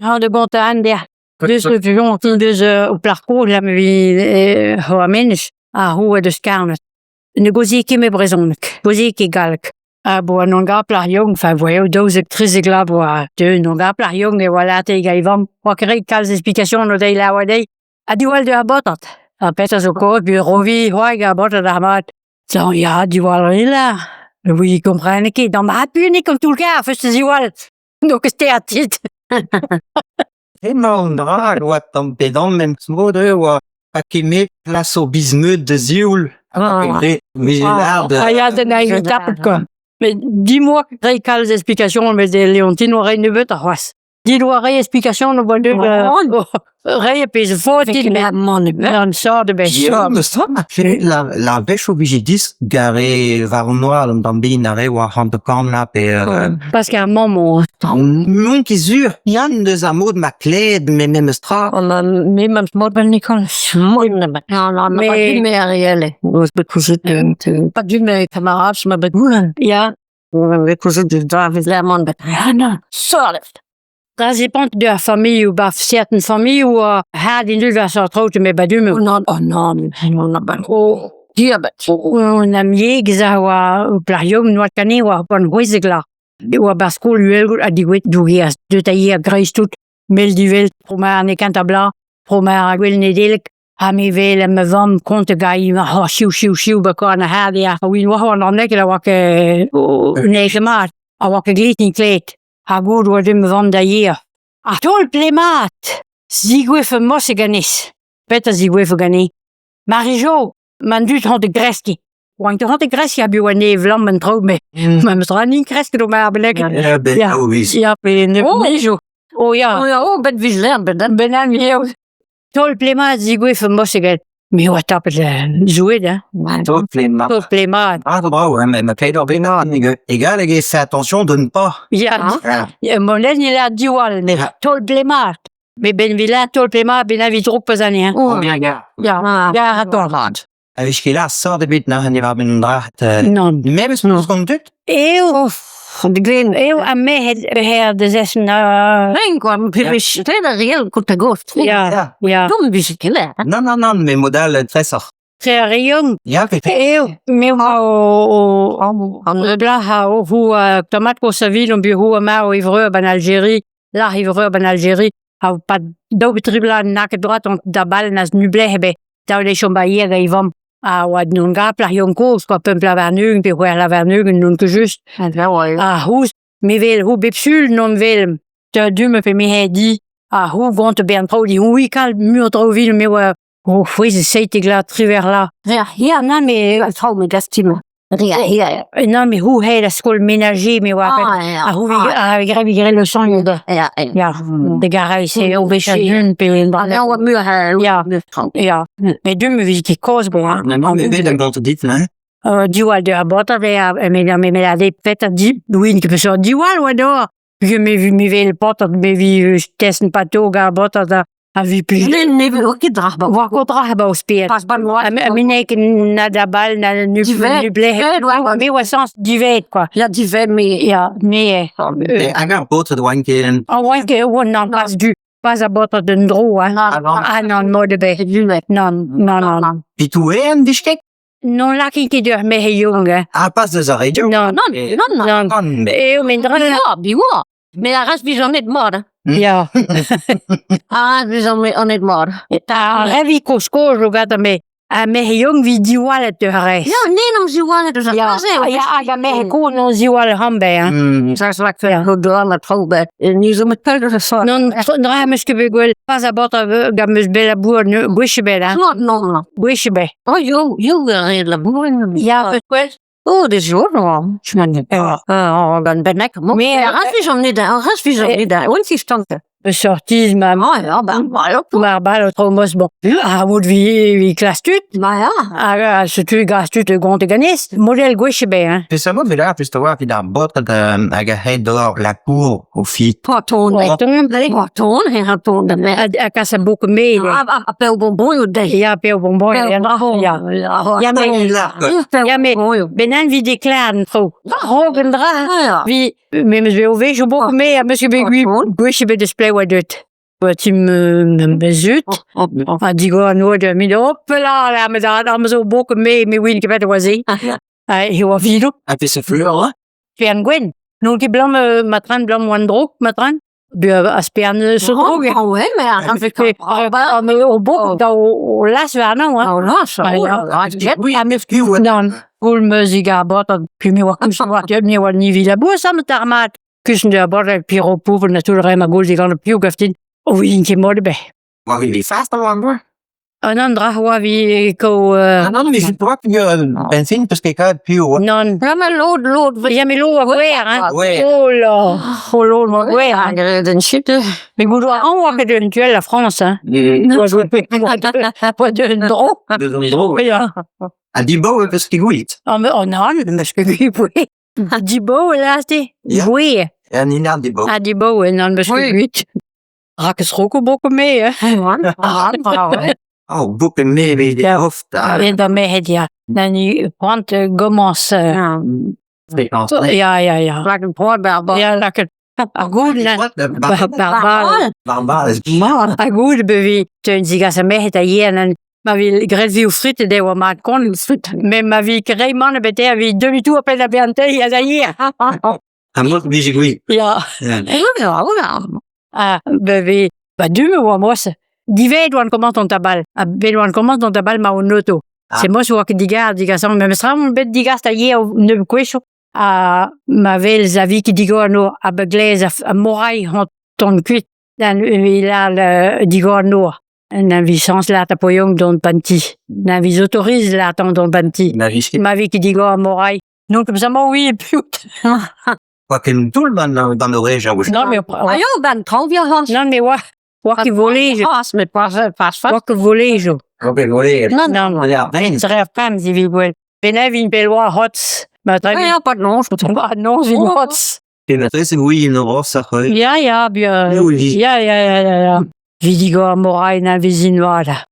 Ha da gontañ an dec'h. Deus deus ho plac'h kozh la evit ho menez ha roue deus Karned. Ne gaozie ket met brezhoneg, gaozie ket galleg. Ha bo an hongapl ar yaouank, enfin voyez 12 13 vloaz 'oa deuet an hongapl ar yaouank e oa lâret gant e vamm 'oa ket ret kalz explication o deiz laouen dezhi. Ha diwall deus ar baotred. Ar petra zo kaoz bureviñ c'hoazh gant ar baotred ar mat. Zañ ya, diwall a rin là. Ne ouie komprenet ket. Dam mat buan an toull-karr, feus da ziwall. N'eo ket stêr dit. Emañ an dra a oa tamm pe damm memes mod eo oa ha ket plas o biz-meud da sioul. Ah ya, den a tapet quoi. Met dis-moi reiñ kalz explication met Leontine oa reiñ nebeut c'hoazh. Dit oa reiñ explication o oa deuet reiñ pezh faot dit an sort ebet. Ya, meus tra, la, la wech o vije dis gare war an oad an tamm bihan ar re oa hanter-kant pe... Parce qu'ar mamm N'on ket sur. Yann deus ar mod ma kled me memes tra. Me memes mod ben Nicolas. Mais me Ariel. Pas du mes camarades, ma bet Ya. Dra zepant de ar familhoù 'ba certaines familhoù oa had int war seurt traoù met ba du-mañ. Non, oh non, non, ben, oh, diabet. An amiegezh a oa plac'h yaouank n'oa ket anezhe oa gant c'hwezek la. E oa 'ba skol Uhelgoed ha degouezhet dougeas deut a-ivez a-greiz-tout mell-divell tro ma an kentañ bloaz, tro ma ar gouel Nedeleg ha me 'wel ma vamm kontet ga'i ma c'horf siv siv siv 'ba korn ar c'harr ya. A oa oa an arneg a oa ket n'eo ket mat, a oa ket glizh klet. Ha gout oa din ma vamm da yer. Ha taol mat zigouezfe morse ganez. Petra zigouezfe ganez? Marie-Jo, man dud c'hoant da greskiñ. Oan ket c'hoant da greskiñ ha piv anezhe 'vlam an traoù met memes tra n'int kresket o mab bennak. Ya, ben, Ya. oh, oui. Ya, pe ne Oh. nejo. Oh ya. Oh, ja, oh, bet vijler, bet Ben an eo. Taol mat zigouezfe morse get. Me oa tapet zouet, hein. Taol mat. Taol mat. Ah, bravo, hein, mais ma pled bennak. Egal eo fais attention de ne pas. Ya, Ah. ya mon lenn il a diwall, mais taol mat. Mais ben vila taol mat ben avi drouk pas anezhañ. Oh, bien gar. Ya, gar a taol mat. A vez ket ar sort ebet na ne war ben dracht. Non. Memes n'eus gant dud? Eo, Glen, eo ha merc'hed her da zessen Hein, quoi, pe da real kout a gost. Ya, ya. Dom vije ket là. Non, non, non, mais modal tresoc'h. Tre ar reont. Ya, pe Eo, me oa o, o, an blac'h a o c'hou tomat ko savil on bureau a marv e vreur ban Algérie, lac'h e vreur ban Algérie, ha pad daou pe tri bloaz n'a ket droit on da bal n'az nubleh ebet. Dav eo chom ba hir e vamm. Ha oa n'on gapl ar yon kozh quoi, pemp vloaz warn-ugent pe c'hwec'h vloaz warn-ugent n'on ket just. Ha c'houzh, me 'wel ho bep sul n'on 'wel du-mañ pe me he di. Ha c'hou gont bern traoù di c'houi kalz muioc'h traoù vil me oa o c'hwezh 17 vloaz, 18 vloaz. Ya, Non mais traoù me dastum. Ya, non mais c'hou he la skol ménager me oa Ah, ha c'hou a grevi graet le son da. Ya, Ya, de garej se o wech un pe un dra. Ya, oa muioc'h Ya, ya. Met du me vije ket kozh bon hein. Non, non, mais bet gant dit, hein. Diwall de ar baotred eo me me me a pet a di ouin ket peseurt diwall oa d'ober. Peogwir me vi me vel paotred me vi testenn pato gant ar baotred a a vi plij. Ne ne vo ket drac'h War ket drac'h ba o spered. Pas ban Ha me me n'eo ket na da bal na nu Dived. nu blez. Dived, oa. Me oa sañs dived quoi. Ya dived me Ya, me eo. Hag ar baotred oant ket... A oant ket oant nan pas du. Pas a baotred d'un dro hein. Ah non, mod ebet. Non, non, non. Pitou eo an dichkek? Non lakain ket ur merc'h yaouank hein. Ah, pas deus ar radio? Non, Non, non, non. non. Non, mais... Eo, met dra Biwa, biwa. Mais ar rest vije an mat. hein. Ya. Ar rest vije an ed mat. Ar revi kozh-kozh zo gantañ me. Ha merc'h yaouank 'vit diwallet ur rest. Ya, ne n'am ziwallet eus ar Ya, aze. ya, hag ar merc'h kozh n'on ziwall rambe hein. Mm. Ça se lak fer ho doan a traoù bet. Ni zo met pell deus ar soar. Non, dra 'm eus ket bet gwell. Pas a baotr gant 'm eus bet labour gwech ebet hein. Non, non, non. Gwech ebet. Oh, yo, yo, a ret labour. Ya, peus gwell? Oh, des jours, non. Ja. Oh, gant bennak. Mais, Ar rest vije an ed, ar rest vije an ed, oan si stanke. Sortiz ma Ah, ya, ben, ba, Mar bal o tro mos bon. Ha mod vi vi klas tud. Ba ya. Ha setu gas tud gont ganez. Model gwech ebet hein. Peseurt mod vez just a-walc'h evit ar baotred hag a c'hell d'ober la cour o fi? Poaton, Poaton, poaton, he ra ton da me. Ha kas a bok me. Ha ha pev bonbonioù dezhi. Ya, pev bonbonioù. Pev bonbonioù. Ya. Ya, mais, ya, mais, ben an vi deklaren an traoù. Rog an dra. Vi, me meus bet o wech o bok me ha meus ket bet gwech ebet eus plev. oa deuet. Oa ti ma zud ha digor an nor met hopla ma zad am zo bok me me ouien ket bet oa se. Ha e oa vidou. Ha peseurt fleur oa? Spern gwenn. N'on ket 'blam ma tren 'blam oan drouk ma tren. Bezañ spern zo drouk. Ah ouais, mais ar Mais o bok da o las warnañ hein. O las, Ha me nann, goul meus ar baotr puis me oa koulz oa me oa ni 'vit labour sa met ar mat. Kustenn ar baotr piro poubel na tout re ma goul digant piv gaftin. O ouien ket mod ebet. War e fast an oa? An an dra oa vi ko Ah non, mais je crois que bensin parce que kad piv oa. Non. Ja, mais lod, lod, Ya mais lo a gwer hein. Ouais. Oh là, oh lo a gwer hein. den chute. Mais goût oa an oa ket un duel la France hein. Oa jouet oa d'un dro. Dro. Ya. Ha dibaou e peus ket gouiet. Ah mais oh non, mais ket gouiet. Ha dibaou e lârez-te? Ya. Gouiet. An inar dibaou. Ha dibaou non, meus ket Oui. gouiet. Rak eus roko boko me hein. Oh, book me evit oft. Da merc'hed ya. Na ni c'hoant gomañs. Ya, ya, ya. Lak un bar Ya, lakaet ar goud na. Bar Barbal. Ar goud bevi teun zigas a merc'hed a yen an ma vi graet vi o frit eo oa mat kont met ma vi ket mann ebet a vi demi-tour penn a bezañ teiz a yer. Ha mod vije gouiet. Ya. Ah, bevi ba du e oa moas. Divet oan komañs an tabal. Ha bet oan komañs an tabal ma on auto. Ah. C'est moas oa ket digar digasan memestra on bet digas da yer nebeut gwechou. Ha ma vel zavi ket digor an nor ha beglez a morailh hon ton kuit dan il a digor an nor. Na vi chañs lâret a poiong dont panti. Na vi autorise lâret dont panti. Na vi Ma vi ket digor ar morailh. Non comme ça ma oui piout. Oa ken toull ban ban orej a Non mais Ah jo, ben traoù vi Non mais oa oa ket volejo. Pas, met pas, pas Oa ket volejo. Oa ket volejo. Non, non. Ya, ben. Dre ar pemp evit gwell. Penaos vin pelloa hotz. Ma tre Ja, pas non, Ah non, vin hotz. Penaos e oui en ros ar Ya, ya, bien. Oui. Ya, ya, ya, ya, ya. Vidigor morain a vezin vat.